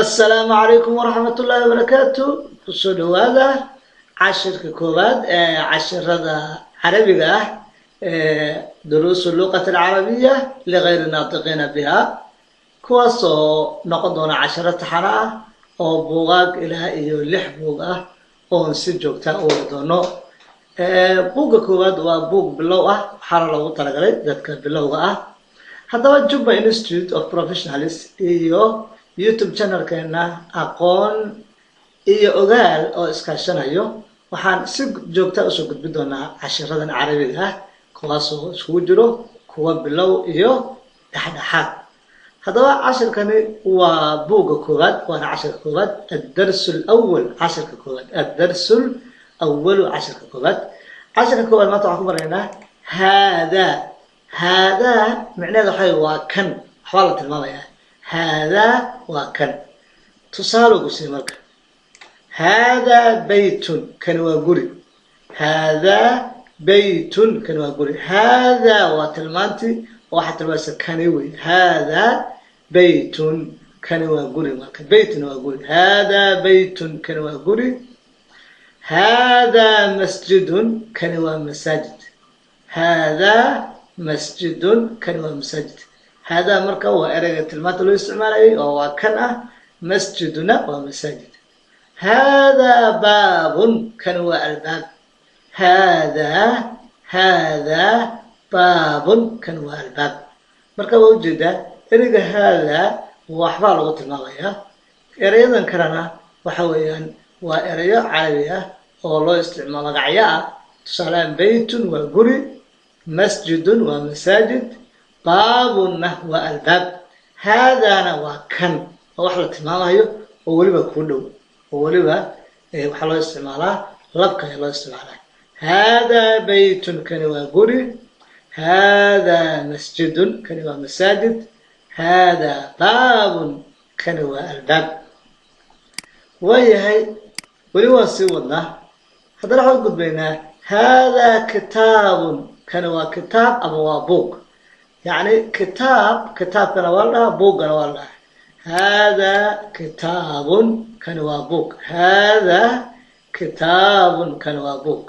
Asalaamu calaykum waraxmatullaahi wabarakaatu. Kusoo dhawaada cashirka koowaad ee cashirada carabiga ah ee duruusu luqati alcarabiya ligayri naatiqiina biha, kuwaas oo noqon doona cashiro taxano ah oo buugaag ilaa iyo lix buug ah oon si joogta u wadi doono. Buugga koowaad waa buug bilow ah, waxaana loogu talagalay dadka bilowga ah. Haddaba, Juba Institute of Professionals iyo YouTube channelkeena Aqoon iyo Ogaal oo iskaashanayo waxaan si joogta usoo gudbin doonaa cashiradan carabiga ah, kuwaasoo iskugu jiro kuwa bilow iyo dhexdhexaad. Haddaba, cashirkani waa buugga koowaad, waana cashirka koowaad, addarsu lawal, cashirka koowaad, addarsu lawalu, cashirka koowaad. Cashirka koowaad maanta waxaan ku baraynaa haadaa. Haadaa micnaheeda waxay waa kan, waxbaa la tilmaamayaa. Haadaa waa kan. Tusaale ugu sii marka: haadaa baytun, kani waa guri. Haadaa baytun, kani waa guri. Haadaa waa tilmaantii oo waxaa tilmaamaysa kani wey. Haadaa baytun, kani waa guri. Marka baytun waa guri. Haadaa baytun, kani waa guri. Haadaa masjidun, kani waa masaajid. Haadaa masjidun, kani waa masaajid. Haadaa marka waa ereyga tilmaanta loo isticmaalayay oo waa kan ah, masjiduna waa masaajid. Haadaa baabun, kani waa albaab. Haadaa baabun, kani waa albaab. Marka waa ujeedaa, ereyga haadaa waxbaa lagu tilmaamayaa. Ereyadan kalena waxa weeyaan waa ereyo carabi ah oo loo isticmaalo magacyo ah. Tusaalehaan, baytun waa guri, masjidun waa masaajid, baabunna waa albaab, haadaana waa kan, oo wax la tilmaamayo oo weliba kuu dhow, oo weliba waxaa loo isticmaalaa labka ayaa loo isticmaalaa. Haadaa baytun, kani waa guri. Haadaa masjidun, kani waa masaajid. Haadaa baabun, kani waa albaab. Waayahay, weli waan sii wadnaa. Haddana waxaan u gudbaynaa haadaa kitaabun, kani waa kitaab ama waa buug. Yacni kitaab, kitaabkana waa la dhahaa, buuggana waa la dhahaa. Haadaa kitaabun, kani waa buug. Haadaa kitaabun, kani waa buug.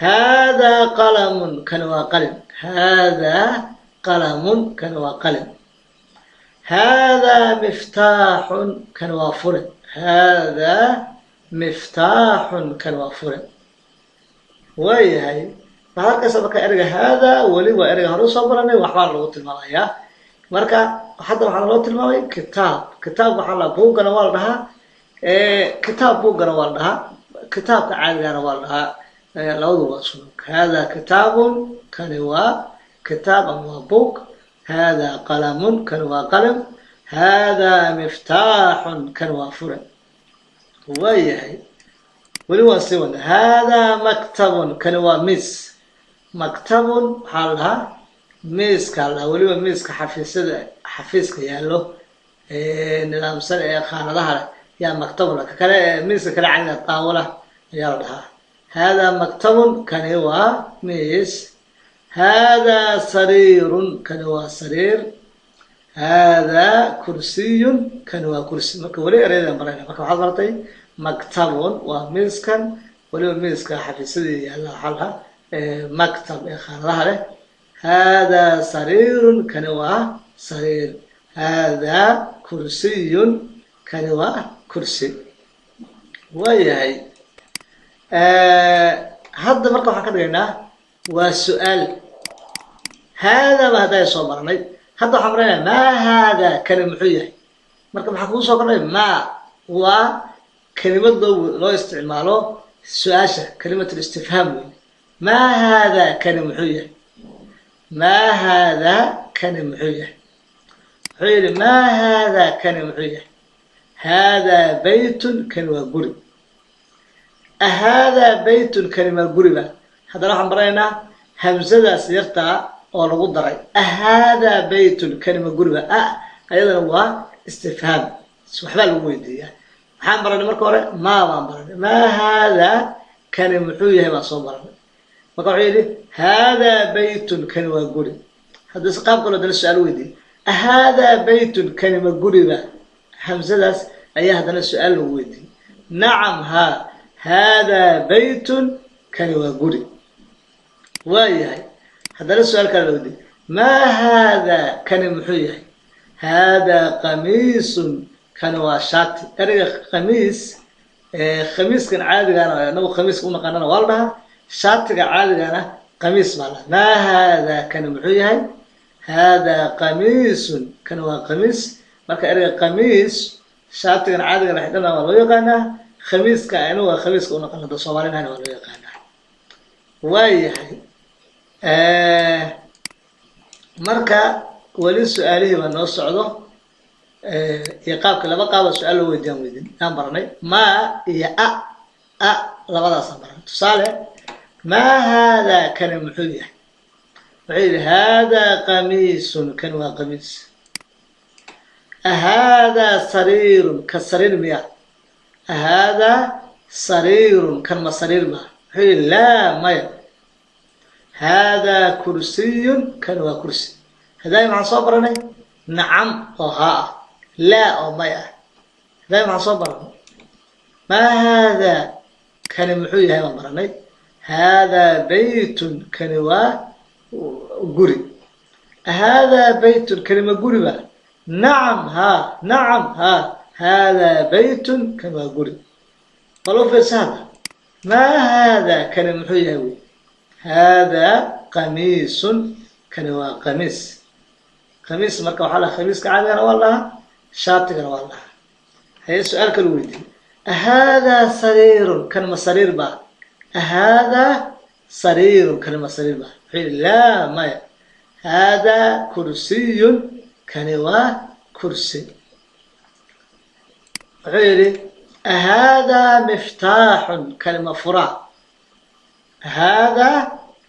Haadaa qalamun, kani waa qalin. Haadaa qalamun, kani waa qalin. Haadaa miftaaxun, kani waa fure. Haadaa miftaaxun, kani waa fure. Waayahay, waxaad arkaysa marka ereyga haadaa weli waa ereyga hore usoo baranay, waxbaa lagu tilmaamayaa. Marka hadda waxaa loo tilmaamay kitaab. Kitaab waxaa la buuggana waa la dhahaa, kitaab buuggana waa la dhahaa, kitaabka caadigana waa la dhahaa, labadu waa isku. Haadaa kitaabun, kani waa kitaab ama waa buug. Haadaa qalamun, kani waa qalam. Haadaa miftaaxun, kani waa fure. Waayahay, weli waan sii wadna. Haadaa maktabun, kani waa miis. Maktabun waxaa la dhahaa miiska la dhahaa, weliba miiska xafiisyada, xafiiska yaallo nidaamsan ee khaanadaha leh yaa maktabun. Ka kale miiska kale cadiga taawala ayaa la dhahaa. Haadaa maktabun, kani waa miis. Haadaa sariirun, kani waa sariir. Haadaa kursiyun, kani waa kursi. Marka weli ereydan barayna. Marka waxaad baratay maktabun waa miiskan, weliba miiska xafiisyadii yaalla waxaa la dhahaa maktab ee khaanadaha leh. Haadaa sariirun, kani waa sariir. Haadaa kursiyun, kani waa kursi. Waayahay, hadda marka waxaan ka dhigaynaa waa su-aal. Haadaa ba haddaa soo maranay, hadda waxaan maranaya maa haadaa, kani muxuu yahay? Marka maxaa kugu soo kordhay? Maa waa kelimad loo isticmaalo su-aasha, kalimat listifhaam wey. Maa haadaa, kani muxuu yahay? Maa haadaa, kani muxuu yahay? Wuxuu yidhi: maa haadaa, kani muxuu yahay? Haadaa baytun, kani waa guri. Ahaadaa baytun, kani maa guriba? Haddana waxaan baranaynaa hamsadaas yartaa oo lagu daray. Ahaadaa baytun, kani ma guriba? A ayadana waa istifhaam, waxbaa lagu weydiiyaa. Maxaan baranay marka hore? Maa baan baranay. Maa haadaa, kani muxuu yahay baan soo baranay. Marka wuxuu yidhi: haadaa baytun, kani waa guri. Haddii si qaab kaloo dana su-aal weydiiye: ahaadaa baytun, kani ma guriba? Hamsadaas ayaa haddana su-aal lagu weydiiyey. Nacam, haa, haadaa baytun, kani waa guri. Waa yahay, haddana su-aal kale la weydiiyey: maa haadaa, kani muxuu yahay? Haadaa qamiisun, kani waa shaati. Ereyga qamiis, khamiiskan caadigana inagu khamiiska u naqaanana waa la dhahaa, shaatiga caadigana qamiis baa la. Maa haadaa, kani muxuu yahay? Haadaa qamiisun, kani waa qamiis. Marka ereyga qamiis shaatigan caadiga la xidhana waa loo yaqaanaa, khamiiska inagu khamiiska u naqaano da soomaalinahana waa loo yaqaanaa. Waa yahay, marka weli su-aalihii baa noo socdo iyo qaabka laba qaaba su-aal loo weydiiyaan weydin aan baranay, maa iyo a a labadaasaan baranay. Tusaale: maa haadaa, kani muxuu yahay? Wuxuu yidhi: haadaa qamiisun, kani waa qamiis. Ahaadaa sariirun, ka sariir miya? Ahaadaa sariirun, kan ma sariir ma? Wuxuu yidhi: laa, maya, haadaa kursiyun, kan waa kursi. Hadaay maxaan soo baranay? Nacam oo haa ah, laa oo may ah. Hadaay maxaan soo baranay? Maa haadaa, kani muxuu yahay baan baranay. Haadaa baytun, kani waa guri. Haadaa baytun, kani ma guri ba? Nacam, haa, nacam, haa, haadaa baytun, kani waa guri. Bal u fiirsa hadda: maa haadaa, kani muxuu yahay wey? Haadaa qamiisun, kani waa qamiis. Khamiis marka waxaa laha khamiiska caadigana waa lahaa, shaatigana waa lahaa. Haye, su-aal kala weydiiyey: ahaadaa sariirun, kan ma sariir ba? Ahaadaa sariirun, kani ma sariir ba? Wuxuu yidhi: laa, maya, haadaa kursiyun, kani waa kursi. Wuxuu yidhi: ahaadaa miftaaxun, kani ma furaa? Haadaa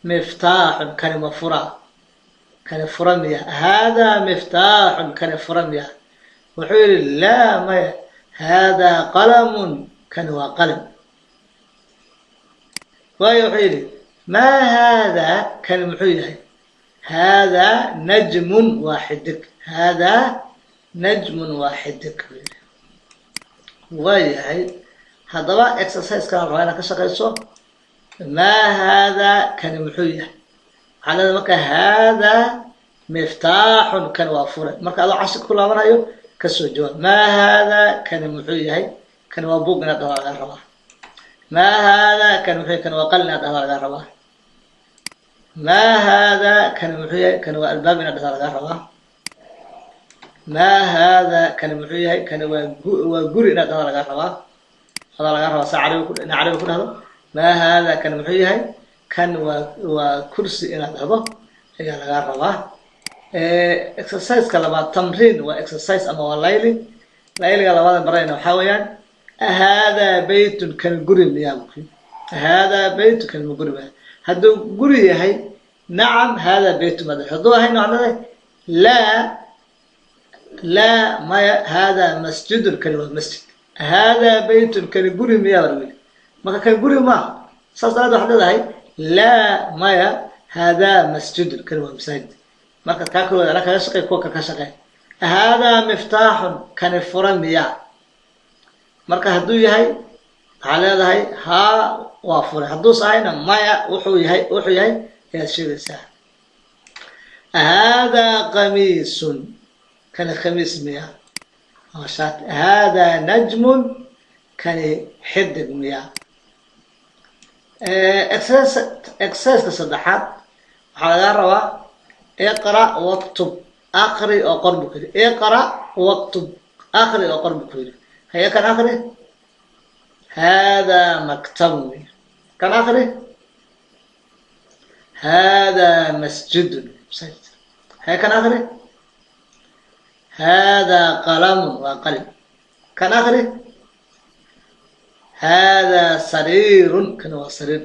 miftaaxun, kani ma furaa? Kani fura miya? Haadaa miftaaxun, kani fura miya? Wuxuu yidhi: laa, maya, haadaa qalamun, kani waa qalam. Waayo, wuxuu yidhi: maa haadaa, kani muxuu yahay? Haadaa najmun, waa xidig. Haadaa najmun, waa xidig buu yidhi. Waa yahay, haddaba exercise-kana rabaa inaad ka shaqayso. Maa haadaa, kani muxuu yahay? Waxaa leedahay marka: haadaa miftaaxun, kani waa fure. Marka adoo cashirka ku laabanayo kasoo jawaab: maa haadaa, kani muxuu yahay? Kani waa buug inaad dhahdaa lagaa rabaa. Maa haadaa, kani muxuu yahay? Kani waa qalin inaad dhahdaa lagaa rabaa. Maa haadaa, kani muxuu yahay? Kani waa albaab inaad dhahdaa lagaa rabaa. Maa haadaa, kani muxuu yahay? Kani waa guri inaad dhahdaa lagaa rabaa. Adaa lagaa rabaa saa carabi ku ina carabi ku dhahdo. Maa haadaa, kani muxuu yahay? Kan waa kursi inaad dhahdo ayaa lagaa rabaa. Exerciseka labaad, tamriin, waa exercise ama waa layli. Layliga labaad baranayna waxaa weeyaan: haadaa baytun, kan guri miyaa buu? Haadaa baytun, kan ma guri miyaa? Hadduu guri yahay, nacam, haadaa baytun baad. Hadduu ahayna waxaad leedahay: laa, laa, maya, haadaa masjidun, kani waa masjid. Haadaa baytun, kani guri miyaa baa lagu. Marka kan guri maaha, saas daraaddeed waxaad leedahay: laa, maya, haadaa masjidun, kani waa masaajid. Marka kaa kaloo ana kaga shaqey, kuwa kale ka shaqey. Haadaa miftaaxun, kani fura miyaa? Marka hadduu yahay waxaa leedahay: haa, waa furay. Hadduus ahayna maya, wuxuu yahay ayaad sheegaysaa. Haadaa qamiisun, kani khamiis miya? Shaati. Haadaa najmun, kani xidig miya? Exerciseka saddexaad waxaa lagaa rabaa: iqra waktub, akri oo qor buu ku yidhi. Iqra waktub, akri oo qor buu ku yidhi. Haye, kan akri: haadaa maktabun wey. Kan akri: haadaa masjidun, masaajid. Haye, kan akri: haadaa qalamun, waa qalin. Kan akri: haadaa sariirun, kani waa sariir.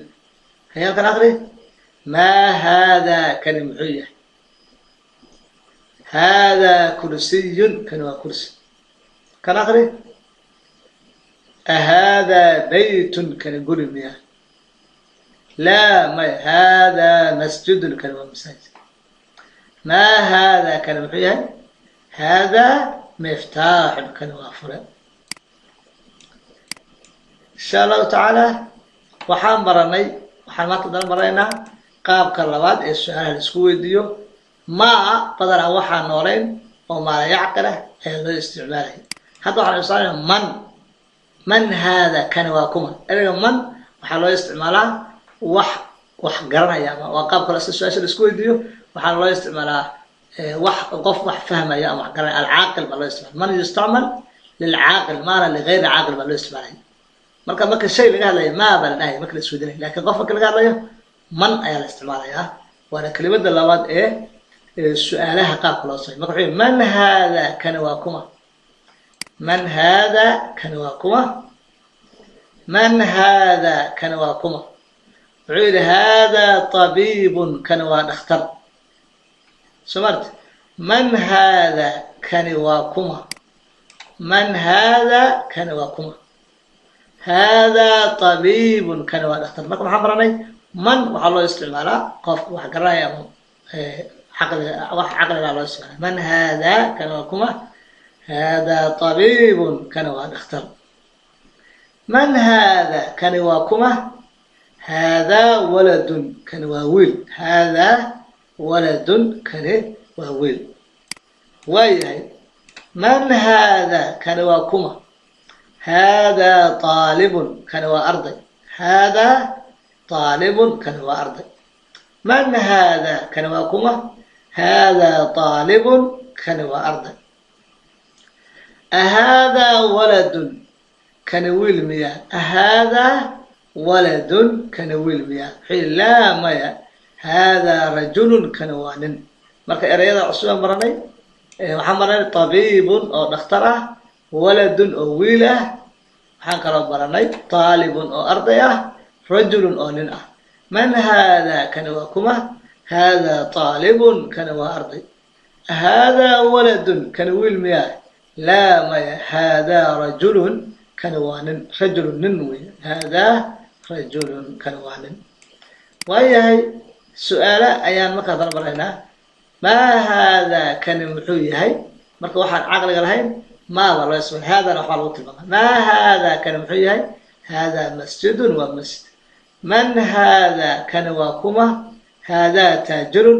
Haye, kan akri: maa haadaa, kani muxuu yahay? Haadaa kursiyun, kani waa kursi. Kan akri: ahaadaa baytun, kani guri miya? Laa, maya, haadaa masjidun, kani waa masaajid. Maa haadaa, kani muxuu yahay? Haadaa Miftaaxun, kani waa fure. Insha Allahu tacaala waxaan baranay, waxaan maanta dana baranaynaa qaabka labaad ee su-aalaha la isku weydiiyo. Maa badanaa waxaan noolayn oo maala yacqil ah ayaa loo isticmaalaya. Hadda waxaan isticmaalaya man. Man haada, kani waa kuma. Ereyga man waxaa loo isticmaalaa wax wax garanaya, ama waa qaab kale si su-aasha la isku weydiiyo. Waxaana loo isticmaalaa wax qof wax fahmaya ama wax garanaya, alcaaqil baa loo isticmaala. Man yustacmal lilcaaqil, maana ligayri caaqil baa loo isticmaalaya. Marka shay laga hadlayo maa baa la dhahaya marka la isweydiinaya, lakin qof marka laga hadlayo man ayaa la isticmaalayaa. Waana kelimada labaad ee su-aalaha qaabka loo sameyo. Marka wuxuu: man haada, kani waa kuma. Man haada, kani waa kuma. Man haada, kani waa kuma. Wuxuu yidhi: haadaa tabiibun, kani waa dhakhtar. Soo marti? Man haada, kani waa kuma. Man haada, kani waa kuma. Haadaa tabiibun, kani waa dhakhtar. Marka maxaan baranay? Man waxaa loo isticmaalaa qofka wax garanaya ama caqliga, wax caqligaa loo isticmaala. Man haadaa, kani waa kuma. Haadaa tabiibun, kani waa dhakhtar. Man haada, kani waa kuma. Haadaa waladun, kani waa wiil. Haadaa waladun, kani waa wiil. Waayahay. Man haada, kani waa kuma. Haadaa طaalibun, kani waa arday. Haadaa طaalibun, kani waa arday. Man haada, kani waa kuma. Haadaa طaalibun, kani waa arday. Ahaadaa waladun, kani wiil miyaa? Ahaadaa waladun, kani wiil miyaa? Wuxuu yidhi: laa, maya. Haadaa rajulun, kani waa nin. Marka ereyada cusubaan baranay, waxaan baranay tabiibun oo dhakhtar ah, waladun oo wiil ah, waxaan kaloo baranay taalibun oo arday ah, rajulun oo nin ah. Man haadaa, kani waa kuma. Haadaa taalibun, kani waa arday. Haadaa waladun, kani wiil miyaa? Laa, maya. Haadaa rajulun, kani waa nin. Rajulun nin wey. Haadaa rajulun, kani waa nin. Waayahay, su-aale ayaan markaa dana baraynaa. Maa haadaa, kani muxuu yahay? Marka waxaan caqliga lahayn maaba loo isticmaala, haadana waxbaa lagu tilmaama. Maa haadaa, kani muxuu yahay? Haadaa masjidun, waa masjid. Man haadaa, kani waa kuma. Haadaa taajirun,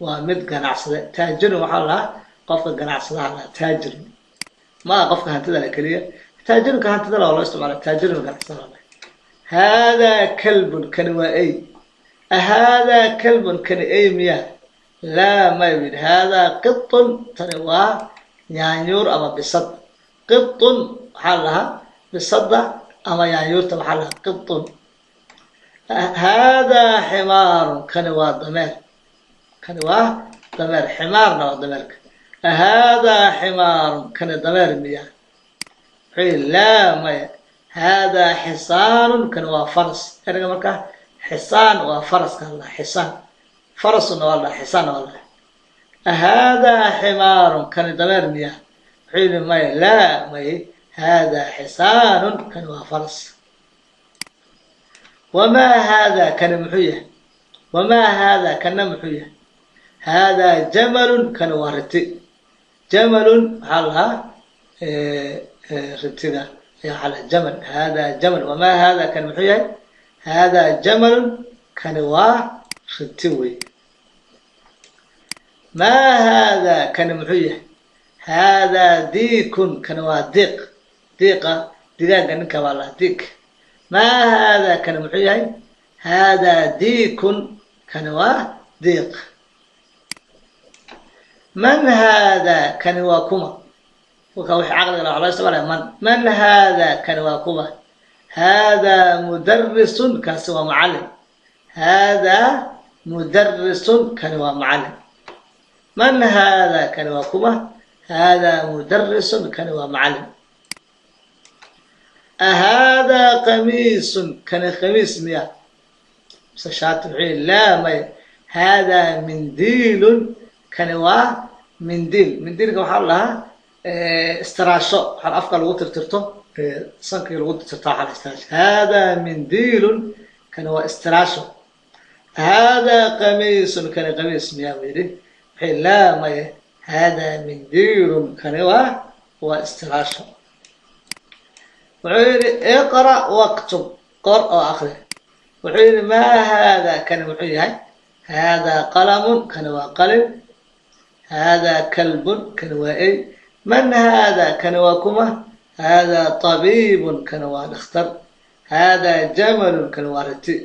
waa mid ganacsade. Taajirun waxaa la dhahaa qofka ganacsadaha la taajir, maa qofka hantida le keliya. Taajirunka hantida le waa loo isticmaala, taajirun ganacsada la. Haadaa kalbun, kani waa ey. Ahaadaa kalbun, kani ey miya? Laa, may yidhi. Haadaa qitun, tani waa yaanyuur ama bisad. Qitun waxaa la dhahaa bisada ama yaanyuurta, waxaa la dhahaa qitun. Haadaa ximaarun, kani waa dameer. Kani waa dameer, ximaarna waa dameerka. Haadaa ximaarun, kani dameer miya? Wuxuu yidhi: laa, maya. Haadaa xisaanun, kani waa faras. Ereyga markaa xisaan waa faraska la xisaan, farasuna waa la xisaanna waa la. Haadaa ximaarun, kani dameer miya? Wuxuu yidhi: maya. Laa, may. Haadaa xisaanun, kani waa faras. Wamaa haadaa, kani muxuu yahay? Wamaa haadaa, kana muxuu yahay? Haadaa jamalun, kani waa riti. Jamalun waxaa lahaa ritiga ayaa waxaa lahaa jamal. Haadaa jamal. Wamaa haadaa, kani muxuu yahay? Haadaa jamalun, kani waa riti wey. Maa haadaa, kani muxuu yahay? Haadaa diikun, kani waa diiq. Diiqa digaaga ninka baa lahaa diik. Maa haadaa, kani muxuu yahay? Haadaa diikun, kani waa diiq. Man haadaa, kani waa kuma. Kolka wixii caqliga la waxa loo isticmaalaya man. Man haadaa, kani waa kuma. Haadaa mudarisun, kaasi waa macalin. Haadaa mudarisun, kani waa macalin. Man haadaa, kani waa kuma. Haadaa mudarisun, kani waa macalin. Ahaadaa qamiisun, kani qamiis miya mise shaati? Muxuu yihi: laa, maya. Haadaa mindiilun, kani waa mindiil. Mindiilka waxaa la dhahaa istiraasho, waxaa afka lagu tirtirto, sankii lagu tirtirto waxaa la istiraasho. Haadaa mindiilun, kani waa istiraasho. Haadaa qamiisun, kani qamiis miyaa buu yidhi. Wuxuu laa, maya. Haadaa mindiilun, kani waa Waa istiraasho. Wuxuu yidhi iqra' waktub, qor oo akri. Wuxuu yidhi maa haadaa, kani muxuu yahay? Haadaa qalamun, kani waa qalin. Haadaa kalbun, kani waa ey. Man haadaa, kani waa kuma? Haadaa tabiibun, kani waa dhakhtar. Haadaa jamalun, kani waa riti.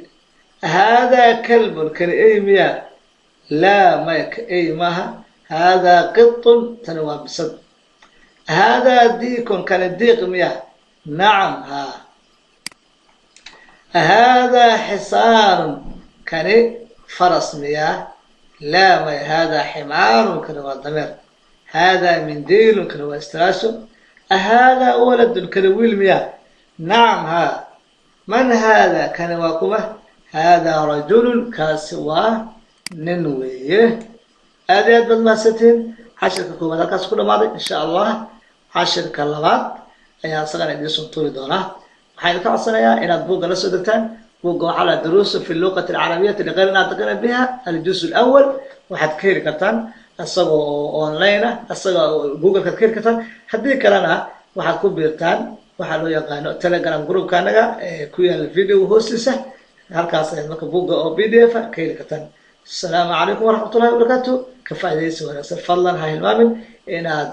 Haadaa kalbun, kani ey miyaa? Laa, maya, ka ey maaha. Haadaa qitun, tani waa bisad. Haadaa diikun, kani diiq miya? Nacam, haa. Haadaa xisaanun, kani faras miyaa? Laa, maya. Haadaa ximaarun, kani waa dameer. Haadaa mindiilun, kani waa istiraasho. Haadaa waladun, kani wiil miyaa? Nacam, haa. Man haadaa, kani waa kuma? Haadaa rajulun, kaasi waa nin weeye. Aad iyo aad baad mahadsantihiin. Cashirka koowaad halkaas ku dhamaaday. Insha Allah cashirka labaad ayaa isagana idiin soo tuuri doonaa. Waxaan idinka codsanayaa inaad buugga la soo degtaan. Buugga waxaa la duruusu fi luqati alcarabiyati liqayri naatiqina biha, aljuz alawal. Waxaad ka heli kartaan isagoo oo online ah, isagoo Google-kaad ka heli kartaan. Haddii kalena waxaad ku biirtaan waxaa loo yaqaano Telegram groupka anaga ee ku yaala video hoostiisa. Halkaas ayaad marka buugga oo PDF ka heli kartaan. Asalaamu calaykum waraxmatullahi wabarakaatu. Ka faa'iidaysi wanaagsan. Fadlan ha hilmaamin inaad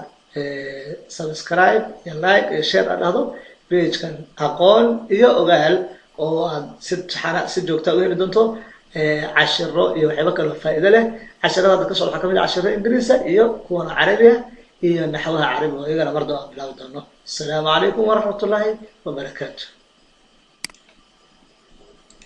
subscribe iyo like iyo share aad dhahdo pagekan Aqoon iyo Ogaal, oo aad si taxana si joogta u heli doonto cashiro iyo waxyaabo kaloo faa'iido leh. Cashirada hadda ka socda waxaa kamid ah cashiro Ingiriisa iyo kuwan Carabiga iyo naxwaha Carabiga oo iyagana mardo aan bilaabi doono. Asalaamu calaykum waraxmatullaahi wabarakaatu.